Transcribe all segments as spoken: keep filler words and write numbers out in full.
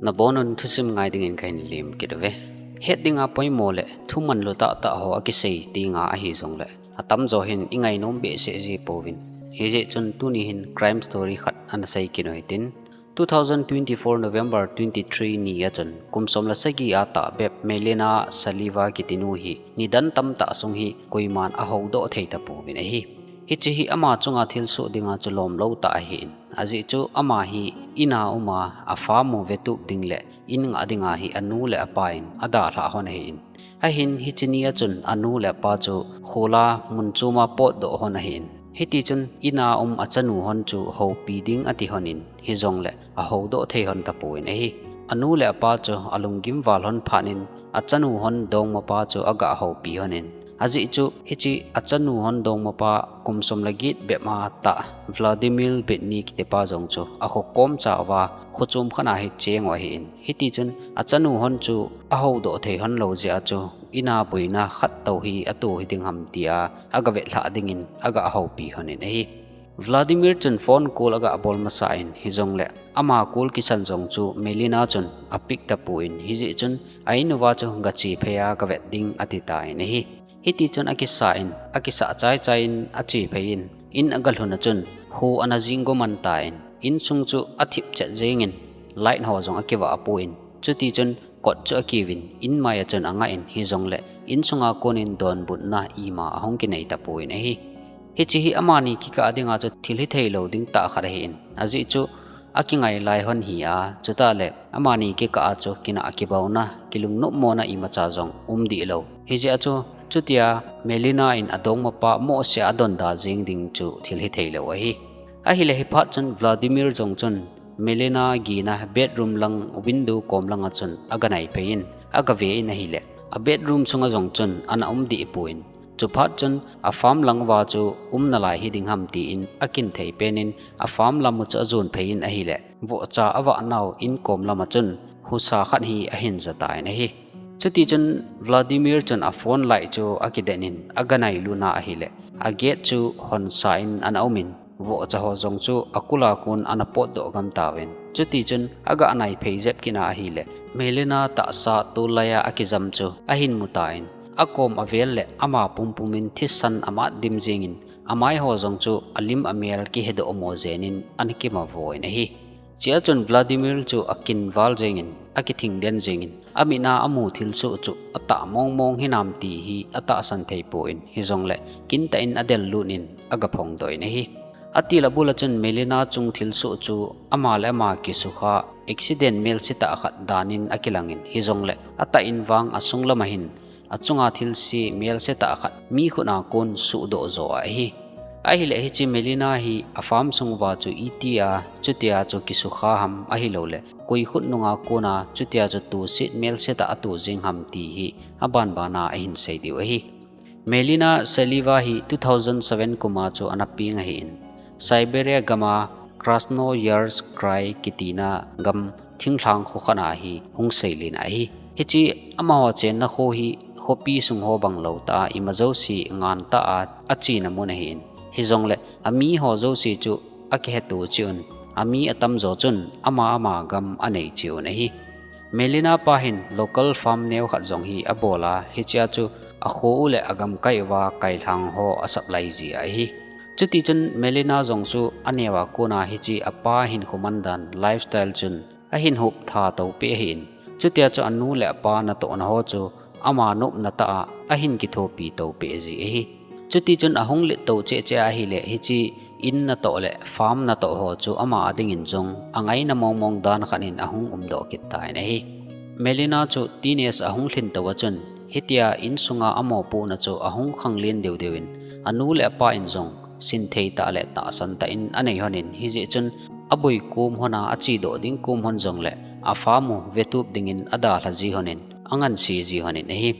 Nabonun thusim ngai dingin kahin lem kit uve. Het dinga poimo le thuman lou tahtah ho akisei dinga ahi jongle, atamjo hin ingainom behseh ji pouvin. Hijeh chun tuni hin crime story khat ana sei kit u hitin, two thousand twenty-four November twenty-three ni a chun kum som le sagi a tah bep Melina Saliva kitinu hi nidan tamtah sung hi koiman ahoudoh thei tapouvin ahi. Hiche hi ama chunga thilsoh dinga chu lomlou tah ahin. Ajeh chu ama hi ina uma, a farm u vetup ding le in ngah dinga hi anu le apa in adalhah hon ahin. Ahin hiche ni a chun anu le apa chu khola mun choma potdoh hon ahin. Hitichun ina um achanu hon chu houpi ding ati honin, hijongle ahoudoh thei hon tapouvin ahi. Anu le apa chu alunggim val hon phatnin achanu hon dongmapa chu aga houpi honin. Ajeh chu hiche achanu hon dongmapa kum som le get bep a tah Vladimir Bitny kitipa jong chu akhokom cha uva khochom khat a hi cheng u ahin. Hitichun achanu hon chu ahoudoh thei hon lou jeh a chu ina boina khat tou hi ato hiding ham tia aga vetlhah dingin aga houpi honin ahi. Vladimir chun phone call aga bol masa in, hijongle ama call kisan jong chu Melina chun apick tapouvin, hijeh chun a in uva chu gache phei a gavet ding ati tan ahi. Hitichun akisa in, akisah chaichai in ache phei in, in aga lhun a chun kho ana jing goman tan, insung chu athip chet jengin, light ho jong akivah pouvin, chutichun kot chu akiuvin, in mai a chun angah in, hijongle insunga konin donbutna ima ahung kinei tapouvin ahi. Hiche hi amani kikah a dinga chu thil hithei lou ding tah khat ahin. Ajeh chu akingai lai hon hi a, chutah le amani kikah a chu kinah kibauna, kilungnopmona imacha jong um dih lou. Hijeh a chu chutia Melina in adongmapa mohseh a adonda jeng ding chu thil hithei lou ahi. Ahile hiphat chun Vladimir jong chun Melina gena bedroom lang window kom langa chun aga nai phei in, aga ve in ahile, a bedroom sunga jong chun ana um dih pouvin. Chuphat chun a farm lang uva chu um nalai hiding ham tin akin thei penin a farm lam u chu ajon phei in ahile, vohcha avah nau in kom lama chun husa khat hi ahin ja tan ahi. Chutichun Vladimir chun a phone light chu akidet in aga nai lutna ahile, a gate chu honsa in ana umin, vohcha ho jong chu akul a kon ana potdoh gam tauvin. Chutichun aga nai phei jep kit na ahile, Melina tahsa tol laiya akijam chu ahin mu tan, akom avel le ama pumpumin thisan amat dim jengin, amai ho jong chu alim amel kihedoh mo jenin ana kimavoh in ahi. Chea chun Vladimir chu akin val jengin, akithing den jengin, amit a amu thilsoh chu atah mongmong hinam ti hi atahsan thei pouvin, hijongle kintah in adel lutnin aga phongdoh in ahi. Atil abul a chun Melina chung thilsoh chu ama le ama kisukha accident melsetah khat danin akilangin, hijongle atah in vang asung lama hin achunga thilse melsetah khat mi khut a kon suhdoh jo ahi. Ahile hiche Melina hi a farm sung uva chu itia chutia chu kisukha ham ahiloule koi khut nunga kona chutia chu tuset melsetah ato jeng ham ti hi abanbana ahin sei diu ahi. Melina Saliva hi two thousand seven kuma chu ana peng ahin, Siberia gama Krasnoyarsk Krai kitina gam thinglhang kho khat a hi hung seilen ahi. Hiche amaho chenna kho hi khopi sung ho bang lou tah a ima jouse ngantah a achena mun ahin, hijongle ami ho jouse chu akiheto cheh un, ami atamjo chun ama ama gam anei cheh un ahi. Melina pa hin local farm neo khat jong hi abol a, hichea chu akho u le agamkai uva kailhang ho asupply ji ahi. Chutichun Melina jong chu aneo a kona hiche apa hinkho mandan lifestyle chun ahin hoptha toupeh ahin, chutia chu anu le apa natohna ho chu ama nopna tah a ahin kithopi toupeh ji ahi. Chutichun ahung letto chehcheh ahile hiche in natoh le farm natoh ho chu ama adingin jong angaina mongmong dan khat in ahung umdoh kit tan ahi. Melina chu teenage ahung lhin tou a chun hitia insunga amopohna chu ahung khanglen deudeuvin, anu le apa in jong sinthei tah le tahsan tah in anei honin, hijeh chun aboi kom hon a achedoh ding kom hon jongle a farm u vetup dingin adalha ji honin, anganse ji honin ahi.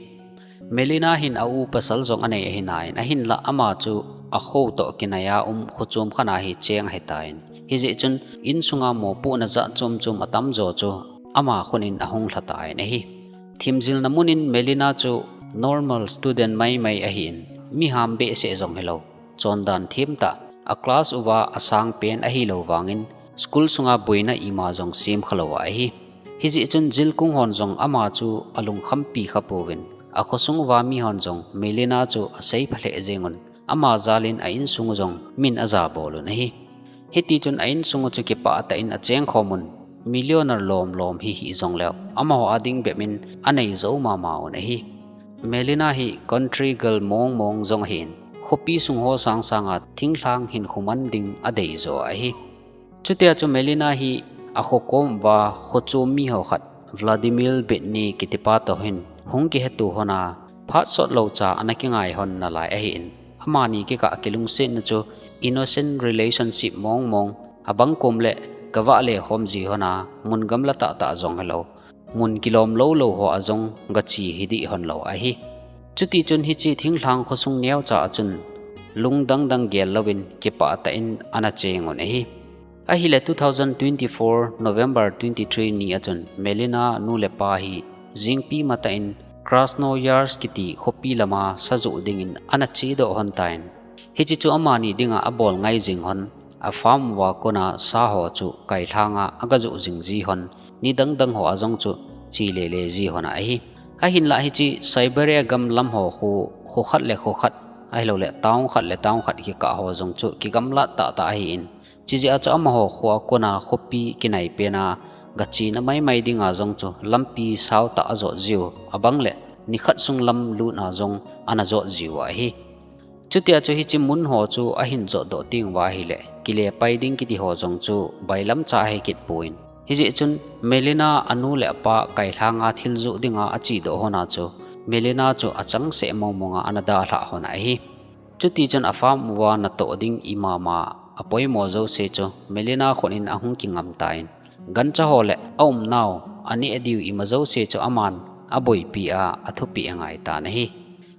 Melina hin a u pasal jong anei ahinain, ahinlah ama chu akho toh kinaiya um khochom khat a hi cheng ahitan, hijeh chun insunga mopohna jat chomchom atamjo chu ama khut in ahung lha tan ahi. Themjilna mun in Melina chu normal student maimai ahin, mi ham behseh jong hilou, chondan themtah, a class uva asangpen ahilou vangin school sunga boina ima jong semkhalou ahi. Hijeh chun jilkung hon jong ama chu alungkhampi kha pouvin, akhosung uva mi hon jong Melina chu asei pha lheh jengun, ama jalin a insung u jong min aja bol un ahi. Hiti chun a insung u chu kipah tah in acheng khom un, millionaire lom lom hi hih jongleu, amaho a ding bep in anei jou mama un ahi. Melina hi country girl mong mong jong ahin, khopi sung ho sang sanga thinglhang hinkho man ding adei jo ahi. Chutia chu Melina hi akho kom uva khochom mi ho khat Vladimir Bitny kitipa toh hin hung kihetu hon a, phat sot lou cha ana kingai hon nalai ahin, amani kikah kilungsetna chu innocent relationship mong mong, abang kom le gavah le khom ji hon a, mun gamla tah tah jong hilou, mun kilom lou lou ho a jong gache hi dih hon lou ahi. Chuti chun hiche thinglhang khosung neocha a chun lungdang dang gel louvin kipah tah in ana cheng un ahi. Ahile two thousand twenty-four November twenty-three ni a chun Melina nu le pa hi jingpi matah in Krasnoyarsk kiti khopi lama sa joh dingin ana chedoh hon tan. Hiche chu amani dinga abol ngai jing hon, a farm uva kona sa ho chu kailhanga aga joh jing ji hon, ni dang dang ho a jong chu che le le ji hon ahi. Ahinlah hiche Siberia gam lam ho khu, kho khat le kho khat, ahilouleh town khat le town khat kikah ho jong chu kigamlat tah tah ahin, chujeh a chu amaho kho a kona khopi kinai pena gachena maimai dinga jong chu lampi sao tah ajot jiu, abang le nikhat sung lam lutna jong ana jot jiu ahi. Chutia chu hiche mun ho chu ahin jotdoh teng uva ahile, kile pai ding kiti ho jong chu bailam cha ahi kit pon. Hijeh chun Melina anu le apa kailhanga thil joh dinga achedoh hon a chu, Melina chu achangseh mong monga ana dalhah hon ahi. Chuti chun a farm uva natoh ding ima ma apoimo jouse chu Melina khut in ahung kingam tan. Gancha ho le aumnau, aneh diu ima jouse chu aman aboipi a, athupeh angai tan ahi.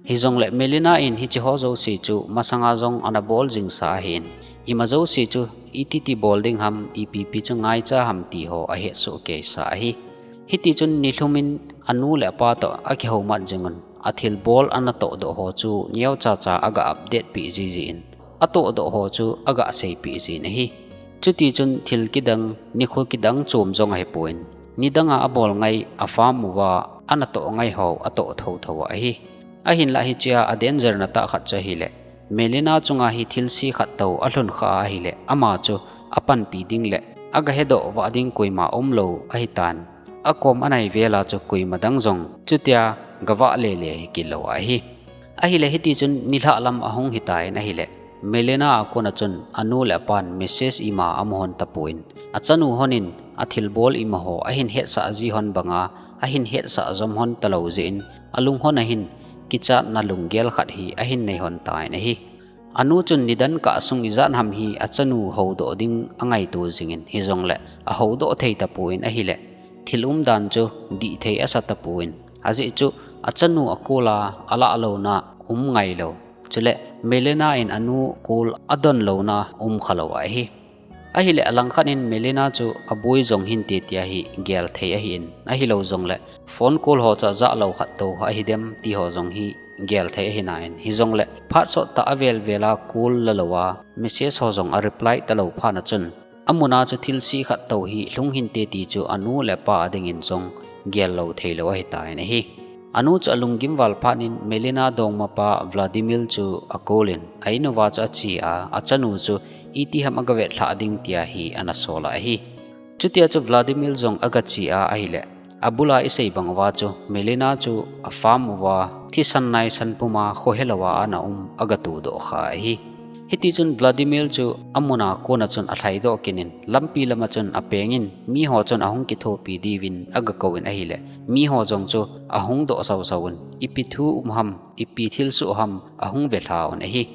Hijongle Melina in hiche ho jouse chu masanga jong ana bol jingsa ahin, ima jouse chu iti ti bol ding ham, ipi pi chu ngaicha ham ti ho ahetsoh keisa ahi. Hiti chun nilhum in anu le apa toh akihoumat jingun, athilbol anatohdoh ho chu neocha cha aga update peh jiji in, atohdoh ho chu aga seipeh jin ahi. Chuti chun thil kidang, nikho kidang chom jong ahipon, nidanga abol ngai a farm uva anatoh ngai ho atoh thotho ahi. Ahinlah hichea a danger na tah khat chu ahile, Melina chunga hi thilse khat tou alhun khah ahile, ama chu apanpi ding le aga hedoh vah ding koima umlou ahitan. Akom anai vela chu koima dang jong chutia gavah le le hi kit lou ahi. Ahile hiti chun nilhah lam ahung hitan ahile, Melina a kona chun anu le apan message ima amu hon tapon, achanu hon in athilbol ima ho ahin hetsah ji hon banga ahin hetsah jom hon talou jeh in, alung hon ahin kichatna lunggel khat hi ahin nei hon tan ahi. Anu chun nidan kah sung ijat ham hi achanu houdoh ding angaito jingin, hijongle ahoudoh thei tapon ahile, thil umdan chu dihthei asa tapon, ajeh chu achanu akol a alah louna um ngailou, chule Melina in anu kol adon louna um khalou ahi. Ahile alangkhat in Melina chu aboi jong hinte tia hi gelthei ahin, ahilou jongle phone call ho chu ajah lou khat tou ahidem ti ho jong hi gelthei ahinain, hijongle phat sot tah avel vela call lalouva message ho jong a reply talou phat a chun, amuna chu thilse khat tou hi lhung hinte ti chu anu le apa adingin jong gel lou theilou ahitan ahi. Anu chu alunggim val phat in Melina dongmapa Vladimir chu acall in, a in uva chu ache a, achanu chu itiham aga vetlhah ding tia hi ana sol ahi. Chutia chu Vladimir jong aga che a ahile, abula isei bang uva chu Melina chu a farm uva thisan naisan puma khohelouva ana um aga todoh kha ahi. Hiti chun Vladimir chu amuna kona chun alhaidoh kit in, lampi lama chun apengin, miho chun ahung kithopi diuvin aga kouvin ahile, miho jong chu ahung doh sausau un, ipi thu um ham, ipi thilsoh ham, ahung velha un ahi.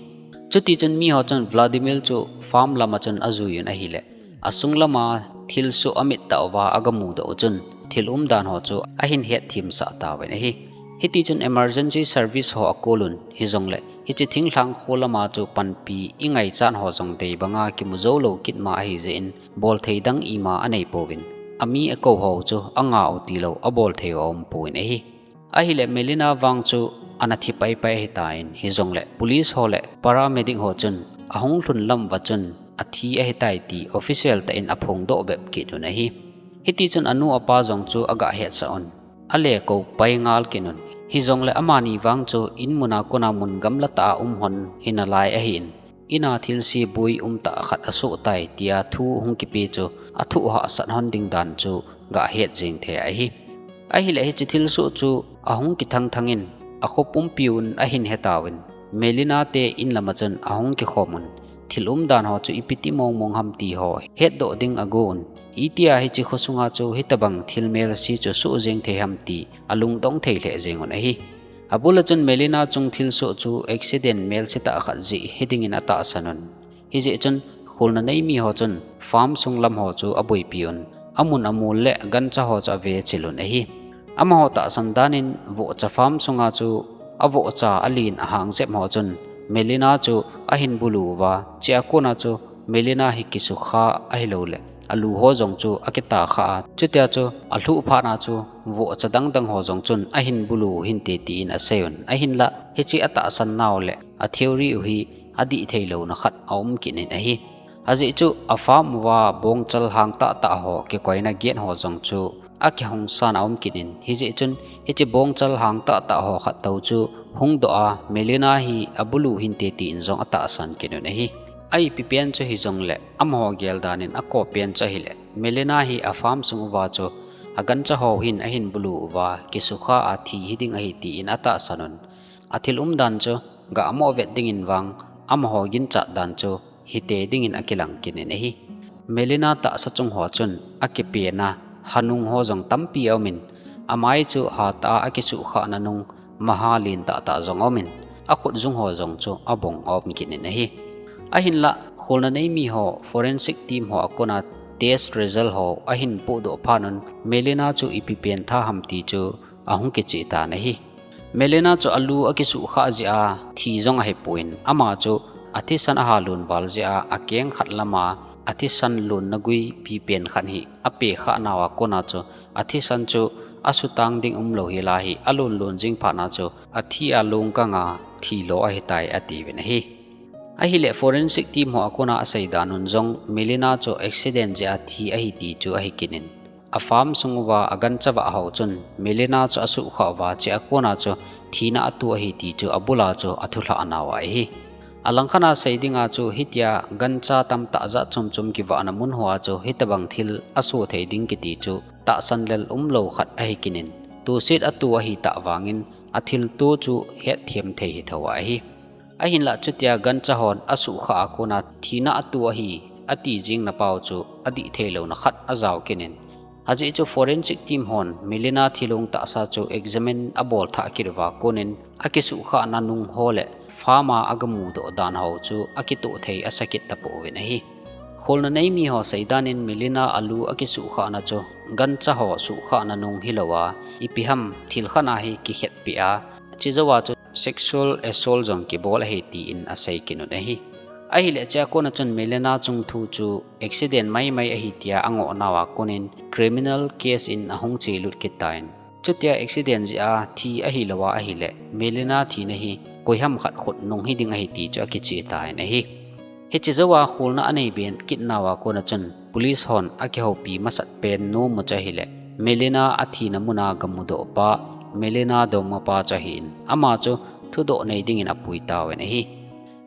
Chuti chun miho chun Vladimir chu farm lama chun ajui un ahile, asung lama thilsoh amit tah uva aga mudoh u chun, thil umdan ho chu ahin hetthemsah tauvin ahi. Hiti chun emergency service ho acall un, hijongle hiche thinglhang kho lama chu panpi ingaichat ho jong dei banga kimu joulou kitma ahijeh in, bolthei dang ima anei pouvin, ami akou ho chu angah u tilou abol thei u aumpon ahi. Ahile Melina vang chu ana thi paipai ahitan, hijongle police ho le paramedic ho chun ahung lhun lam uva chun athi ahitai ti official tah in aphongdoh bep kit un ahi. Hiti chun anu apa jong chu aga hetsah un, ale ko pai ngal kit un. Hijongle amani vang chu in muna kona mun gamla tah a um hon hina lai ahin, ina thilse boi um tah khat asoh tai tia thu hung kipe chu athu hahsat hon ding dan chu ga het jeng thei ahi. Ahile hiche thilsoh chu ahung kithang thangin, akho pumpi un ahin hetauvin, Melina te in lama chun ahung kikhom un, thil umdan ho chu ipi ti mong mong ham ti ho hetdoh ding ago un, itia hiche khosunga chu hitabang thil melse chu soh jeng thei ham ti alungdong thei lheh jeng un ahi. Abul a chun Melina chung thilsoh chu accident melse tah khat jeh hiding in atahsan un. Hijeh chun kholna nei mi ho chun farm sung lam ho chu aboipi un, amun amol le gancha ho chu ave chil un ahi. Amaho tahsan dan in vohcha farm sunga chu avohcha alen ahang jep ho chun Melina chu ahin bulu uva, chua kona chu Melina hi kisukha ahilou le alu ho jong chu akita kha a, chutia chu alhuh phat na chu vohcha dang dang ho jong chun ahin bulu u hinte tin asei un. Ahinlah hiche atahsan nau le a theory u hi adih thei louna khat aum kit in ahi. Ajeh chu a farm uva bongchal hang tah tah ho kikoina gate ho jong chu akihong san aum kit in, hijeh chun hiche bongchal hang tah tah ho khat tou chu hung doh a, Melina hi abulu hinte tin jong atahsan kit un ahi. Aipi pen chu hijongle amaho gel dan in akopen chu ahile, Melina hi a farm sung uva chu agancha ho hin ahin bulu uva, kisukha a thi hiding ahi tin atahsan un. Athil umdan chu ga mo vet ding in vang, amaho ginchat dan chu hite ding in akilang kit in ahi. Melina tahsa chung ho chun akipena hanung ho jong tampi aum in, amai chu hatah a akisuhkhah na nung maha len tah tah jong aum in, akhut jung ho jong chu abong aum kit in ahi. Ahinlah kholna nei mi ho forensic team ho a kona test result ho ahin pohdoh phat un, Melina chu ipi pen tha ham ti chu ahung kicheh tan ahi. Melina chu alu akisuhkhah jeh a thi jong ahipon, ama chu athisan aha lon val jeh a akeng khat lama athisan lonna gui pipen khat hi apekhah nau a kona chu athisan chu asutang ding umlou hel a hi alon lon jing phat na chu athi a long kang a thi lo ahitai atiuvin ahi. Ahile forensic team ho a kona asei dan un jong Melina chu accident jeh a thi ahi ti chu ahi kit in, a farm sung uva agancha vah ho chun Melina chu asuhkhah uva, chua kona chu thina ato ahi ti chu abul a chu athulhah nau ahi. Alangkhat a sei ding a chu hitia gancha tamtah jat chom chom kivahna mun ho a chu hitabang thil asoh thei ding kiti chu tahsan lel umlou khat ahi kit in, toset ato ahi tah vangin athilto chu hetthem thei hitho ahi. Ahinlah chutia gancha hon asuhkhah a kona thina ato ahi ati jing na pau chu adih thei louna khat ajao kit in, ajeh chu forensic team hon Melina thilong tahsa chu examine abol thah kit uva konin akisuhkhah na nung ho le farm a agamudoh dan ho chu akitoh thei asa kit tapouvin ahi. Kholna nei mi ho sei dan in Melina alu akisuhkhah na chu gancha ho suhkhah na nung hilou a, ipi ham thil khat a hi kikhetpeh a, chujou a chu sexual assault jong kibol ahi tin asei kit un ahi. Ahile chua kona chun Melina chung thu chu accident maimai ahi tia angoh nau a konin criminal case in ahung chelut kit tan, chutia accident jeh a thi ahilou a ahile Melina thina hi koiham khat khut nung hiding ahi ti chu akicheh tan ahi. Hiche jou a kholna anei be kit nau a kona chun police hon akihoupi masat pen nom u chu ahile Melina athina mun a gamudoh pa, Melina dongmapa chu ahin, ama chu thudoh nei dingin apui tauvin ahi.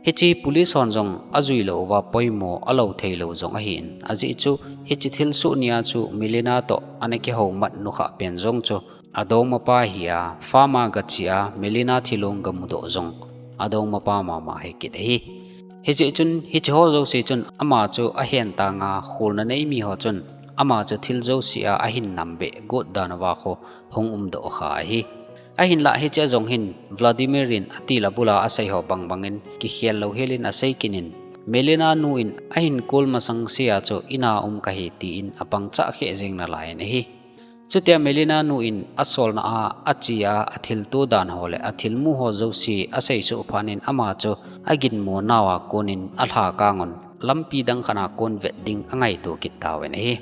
Hiche police hon jong ajui lou uva poimo alou thei lou jong ahin, ajeh chu hiche thilsoh nia chu Melina toh ana kihoumat nukhah pen jong chu adongmapa hi a, farm a gache a Melina thilong gamudoh jong adongmapa mama hi kit ahi. Hijeh chun hiche ho jouse chun ama chu ahen tang a, kholna nei mi ho chun ama chu thil jouse a ahin nam be got dan uva kho hung umdoh kha ahi. Ahinlah hiche jong hin Vladimir in atil abul a asei ho bang bangin kikhel lou hel in asei kit in, Melina nu in ahin call masang sea chu in a um kahi tin apang chah kheh jeng nalai in ahi. Chutia Melina nu in asolna a, ache a, athilto dan ho le athilmu ho jouse asei soh phat in ama chu aginmo nau a konin alhakang un lampi dang khat a kon vet ding angaito kit tauvin ahi.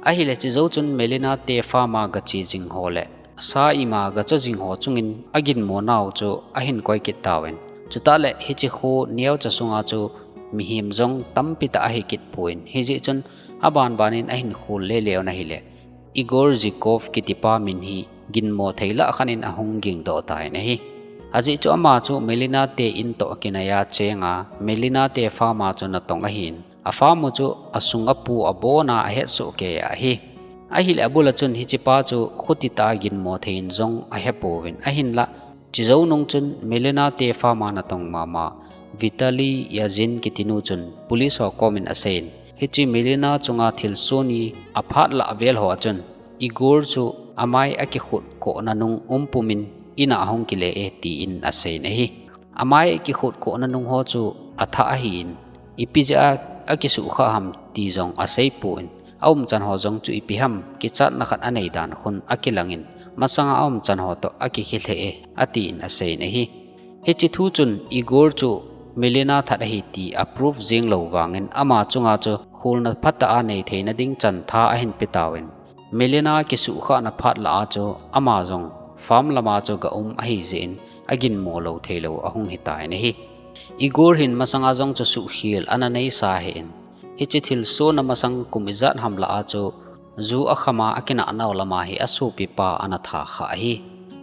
Ahile chujou chun Melina te farm a gache jing ho le sa ima gacho jing ho chungin aginmo nau chu ahin koi kit tauvin. Chutah le hiche kho neocha sunga chu mihem jong tampi tah ahi kit pon, hijeh chun aban ban in ahin khol lele un ahile Igor Zhukov kitipa min hi ginmo thei lah khat in ahung gingdoh tan ahi. Ajeh chu ama chu Melina te in toh kinaiya chenga, Melina te farm a chu natong ahin, a farm u chu asunga pu abona ahetsoh kei ahi. Ahileh abul a chun hichepa chu khutitah a ginmo thei in jong ahepouvin, ahinlah chujou nung chun Melina te farm a natong mama Vitali Yazin kitinu chun police ho komin aseiyin, hiche Melina chunga thilsoh ni aphat lah vel ho a chun Igor chu amai akikhut kohna nung umpumin in a ahung kile e, tin aseiyin ahi. Amai akikhut kohna nung ho chu athah ahin, ipi jeh a akisuhkhah ham ti jong aseipon, aumchan ho jong chu ipi ham kichatna khat anei dan khun akilangin, masanga aumchan ho toh akikhe lheh e, atin aseiyin ahi. Hiche thu chun Igor chu Melina that ahi ti a proof jing lou vangin ama chunga chu kholna phatah a nei theina ding chan tha ahin pe tauvin, Melina kisuhkhahna phat lah a chu ama jong farm lama chu ga um ahi jeh in aginmo lou theilou ahung hitan ahi. Igor hin masanga jong chu suhkhel ana neisa ahin, hiche thilsohna masang kum ijat ham lah a chu ju akhama akinah nau lama hi asopipa ana tha khah ahi.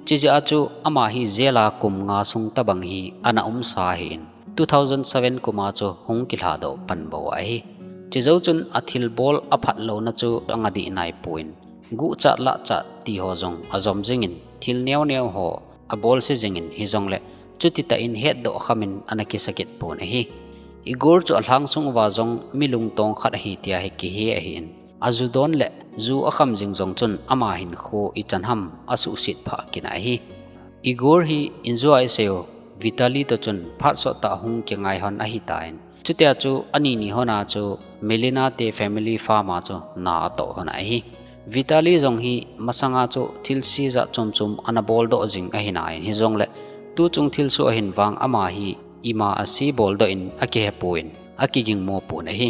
Chujeh a chu ama hi jail a kum nga sung tobang hi ana umsa ahin, two thousand seven kum a chu hung kilhadoh pan bou ahi. Chujou chun athilbol aphat louna chu anga dih naipon, guhchat lahchat ti ho jong ajom jingin, thil neo neo ho abolse jingin, hijongleh chutitah in hetdoh khamin ana kisa kit pon ahi. Igor chu alhang sung uva jong mi lungtong khat ahi tia hi kihe ahin, aju don leh ju akham jing jong chun ama hinkho ichan ham asuhset phah kit ahi. Igor hi injua iseiyu Vitali toh chun phat sottah hung kingai lhon ahitan, chutia chu ani ni lhon a chu Melina te family farm a chu na atoh lhon ahi. Vitali jong hi masanga chu thilse jat chom chom ana boldoh jing ahi nai, hijongleh tuchung thilsoh ahin vang ama hi ima ase boldoh in akihepon, akigingmo pon ahi.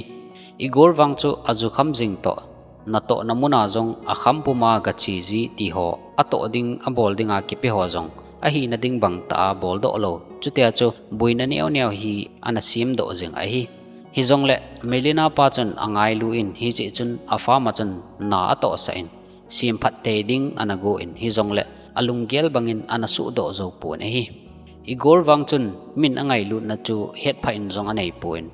Igor vang chu aju kham jing toh, natohna muna jong akham puma gache ji ti ho, atoh ding abol dinga kipe ho jong ahina ding bangtah a boldoh lou, chutia chu boina neo neo hi ana semdoh jing ahi. Hijongleh Melina pa chun angailu in, hijeh chun a farm a chun na atohsah in, semphat tei ding ana gon, hijongleh alunggel bangin ana suhdoh jou pon ahi. Igor vang chun min angailutna chu hetphah in jong aneipon,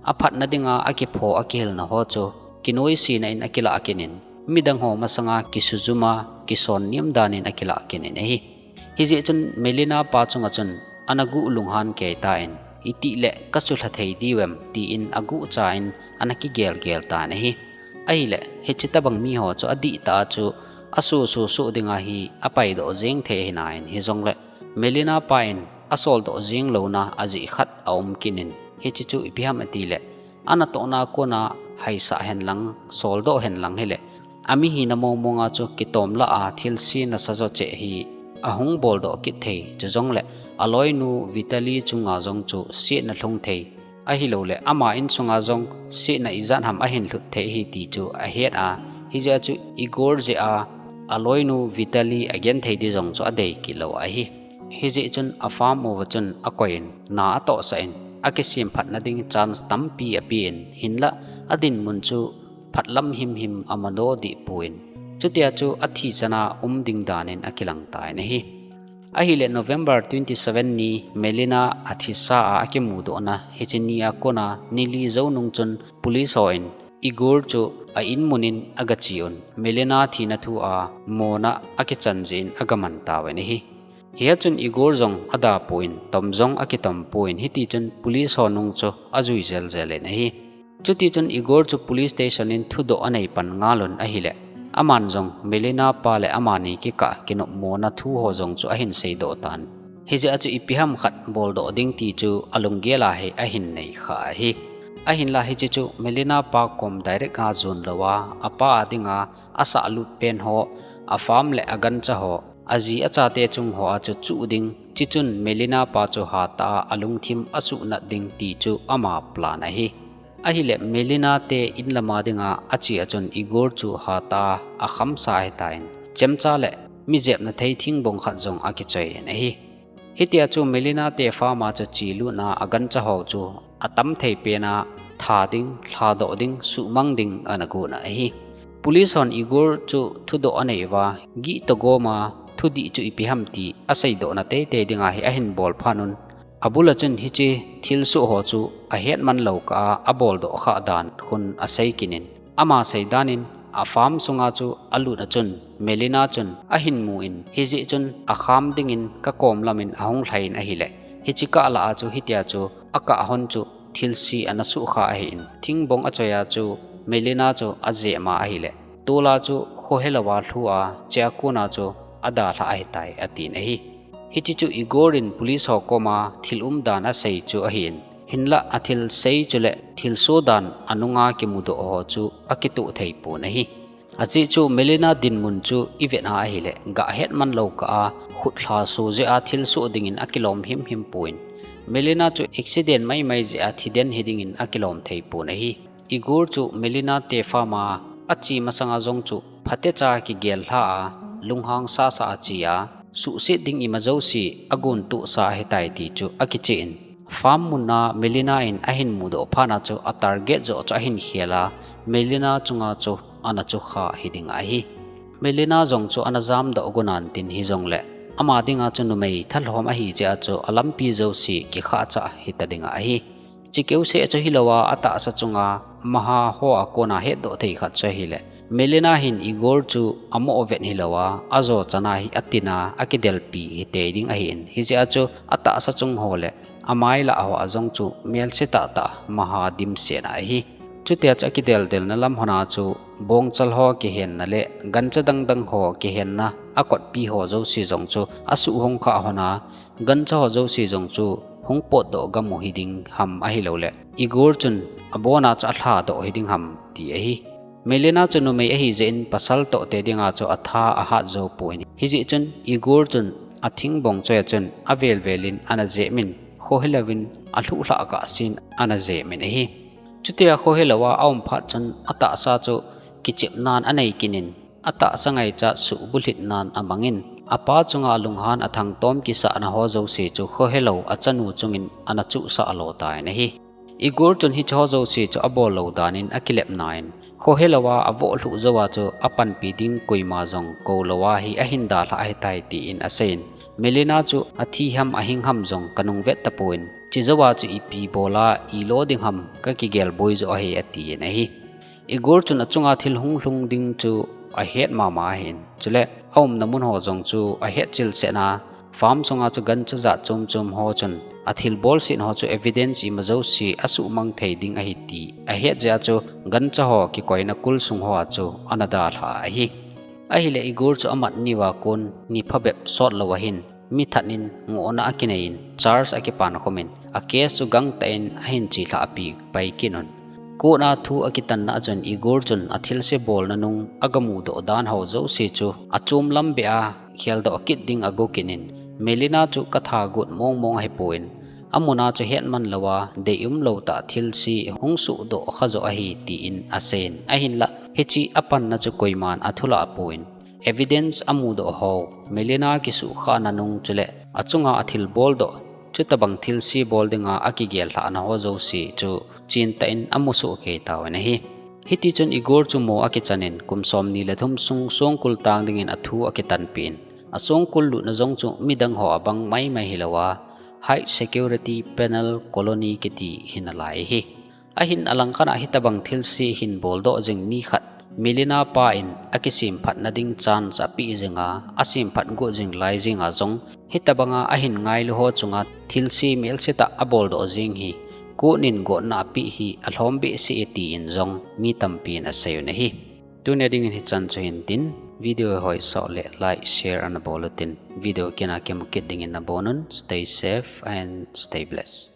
aphatna dinga akipho akihilna ho chu kinoisena in akilah kit in, midang ho masanga kisujuma kison nem dan in akilah kit in ahi. Hijeh chun Melina pa chunga chun ana guh lunghan keitan, itihleh kasuhlha thei diuvem, tin aguhcha in ana kigel gel tan ahi. Ahileh hiche tobang mi ho chu adihtah a chu asoso soh dinga hi apaidoh jeng thei ahi nai, hijongleh Melina pa in asoldoh jeng louna ajeh khat aum kit in, hiche chu ipi ham atileh, anatohna kona haisah henlang, soldoh henlang hileh, amihina mong monga chu kitom lah a thilse nasajo cheh hi ahung boldoh kit thei, chujongleh aloinu Vitali chunga jong chu setna lhung thei, ahilouleh ama insunga jong setna ijat ham ahin lhut thei ahi ti chu ahet a, hijeh a chu Igor jeh a aloinu Vitali agenthei di jong chu adei kit lou ahi. Hijeh chun a farm uva chun akoiyin, na atohsah in, akisemphatna ding chance tampi apen, hinlah adinmun chu phatlam himhim amanodoh dehpon, chutia chu athi chana um ding dan in akilang tan ahi. Ahileh November twenty seven ni Melina athisa a akimudohna hiche nia kona ni li jou nung chun police hon Igor chu a inmun in agache un, Melina thina thu a mona akichan jeh in agaman tauvin ahi. Hia chun Igor jong adapon, tom jong akitompon, hitichun police ho nung chu ajui jel jel in ahi. Chutichun Igor chu police station in thudoh anei pan ngal un ahileh, aman jong Melina pa le amani kikah kinopmona thu ho jong chu ahin seidoh tan. Hijeh a chu ipi ham khat boldoh ding ti chu alunggel a hi ahin nei khah ahi. Ahinlah hiche chu Melina pa kom direct a jon louva, apa a dinga asahlut pen ho, a farm le agancha ho, aji achate chung ho a chu chuh ding, chuchun Melina pa chu hatah a alungthim asuhnat ding ti chu ama plan ahi. Ahileh Melina te in lama dinga ache a chun Igor chu hatah a akhamsa ahitan, chemcha le mi jepna thei thingbong khat jong akichoiyin ahi. Hitia chu Melina te farm a chu chelutna agancha ho chu atam thei pena tha ding, lhadoh ding, suhmang ding ana gona ahi. Police hon Igor chu thudoh anei uva, gih toh goma thudih chu ipi ham ti aseidohna teitei dinga hi ahin bol phat un, abul a chun hiche thilsoh ho chu ahet man lou kah a aboldoh khah dan khun asei kit in, ama sei dan in a farm sunga chu alut a chun Melina chun ahin mu in, hijeh chun akham dingin kakom lam in ahung lhai in ahile, hiche kah lah a chu hitia chu akah hon chu thilse ana sukha ahin, thingbong achoi a chu Melina chu ajema ahile, tol a chu khohelou a lhu a, chea kona chu adalhah ahitai, atin ahi. Hiche chu Igor in police ho koma thil umdan asei chu ahin, hinlah athilsei chule thilsoh dan anunga kimudoh ho chu akitoh thei pon ahi. Ajeh chu Melina dinmun chu ivet a ahile, gah het man lou kah a khutlha so jeh a thilsoh dingin akilom himhim pon, Melina chu accident maimai jeh a thiden hidingin akilom thei pon ahi. Igor chu Melina te farm a ache masanga jong chu phatecha kigel lha a, lunghang sasa a che a, suhset ding ima jouse agontohsa ahitai ti chu akichen. Farm mun a Melina in ahin mudoh phat a chu atarget joh chu ahin khel a, Melina chunga chu ana chukha hiding ahi. Melina jong chu ana jamdoh gonan tin hijongle, ama dinga chu numei thalhom ahi jeh a chu alampi jouse kikhahchah hita ding ahi. Chukeu seh chu hilou a, atahsa chunga maha ho a kona hetdoh thei khat chu ahile, Melina hin Igor chu amoh vet hilou a, ajo chan a hi atin a, akidelpi hitei ding ahin, hijeh a chu atahsa chung ho le amai lah ho a jong chu melse tahtah maha dimset na ahi. Chutia chu akideldelna lam hon a chu bongchal ho kihenna le gancha dangdang ho kihenna akotpi ho jouse jong chu asuhhong khah hon a, gancha ho jouse jong chu hung potdoh gam u hiding ham ahilouleh Igor chun abona chu alhadoh hiding ham ti ahi. Melina chu numei ahijeh in pasal toh te dinga chu atha ahat jou pon, hijeh chun Igor chun athingbong choi a chun avelvel in ana jep in, khohelouvin alhuhlhah kahsen ana jep in ahi. Chutia khohelou a aum phat chun atahsa chu kichepnan anei kit in, atahsa ngaichat suhbulhitnan amangin, apa chunga lunghan athangtom kisahna ho jouse chu khohelou achanu chungin ana chuhsah lo tan ahi. Igor chun hiche ho jouse chu abol lou dan in akilep nan, khohelou a avoh lhuh jou a chu apanpi ding koima jong koulou a hi ahin dalhah ahitai tin aseiyin, Melina chu athi ham ahing ham jong kanung vet tapon, chejou a chu ipi bol a ilo ding ham kakigel boi joh ahi, atin ahi. Igor chun achunga thil hung lhung ding chu ahet mama ahin, chule aumna mun ho jong chu ahet chilseh na, farm sunga chu gancha jat chom chom ho chun athilbol set ho chu evidence ima jouse asuhmang thei ding ahi ti ahet jeh a chu gancha ho kikoina kul sung ho a chu ana dalha ahi. Ahileh Igor chu amat niuva kon ni phabep sotlou ahin, mi thatnin ngohna akinei in, charge akipan khum in, a case chu gangtah in ahin chelhahpi pai kit un. Court a thu akitanna a chun Igor chun athilse bolna nung agamudoh dan ho jouse chu achom lam beh a kheldoh kit ding ago kit in, Melina chu katha got mong mong ahipon, amun a chu hetman lou a, deium lou tah thilse hung sohdoh kha joh ahi tin aseiyin, ahinlah hiche apanna chu koiman athulah pon, evidence amudoh ho, Melina kisuhkhahna nung chuleh achunga athilbol doh, chutabang thilse bol dinga akigel lhahna ho jouse chu chentah in amusoh kei tauvin ahi. Hitichun Igor chu mo akichan in kum somni le thum sung songkul tang dingin athu akitanpeh in, asongkul lutna jong chu midang ho abang maimai hilou a, High Security Penal Colony kiti hinalai ahi. Ahin alangkhat a hitabang thilse hin boldoh jing mi khat, Melina pa in akisemphatna ding chance apeh jinga, asemphat got jing lai jenga jong hitabanga ahin ngailu ho chunga thilse melsetah aboldoh jing hi court in gotna apeh hi alhom behseh e tin jong mi tampin aseiyun ahi. Tunia dingin hichan chu hintin, video hoisah leh like, share ana bol utin, video kit a kimu kit dingin nabonun, stay safe and stay blessed.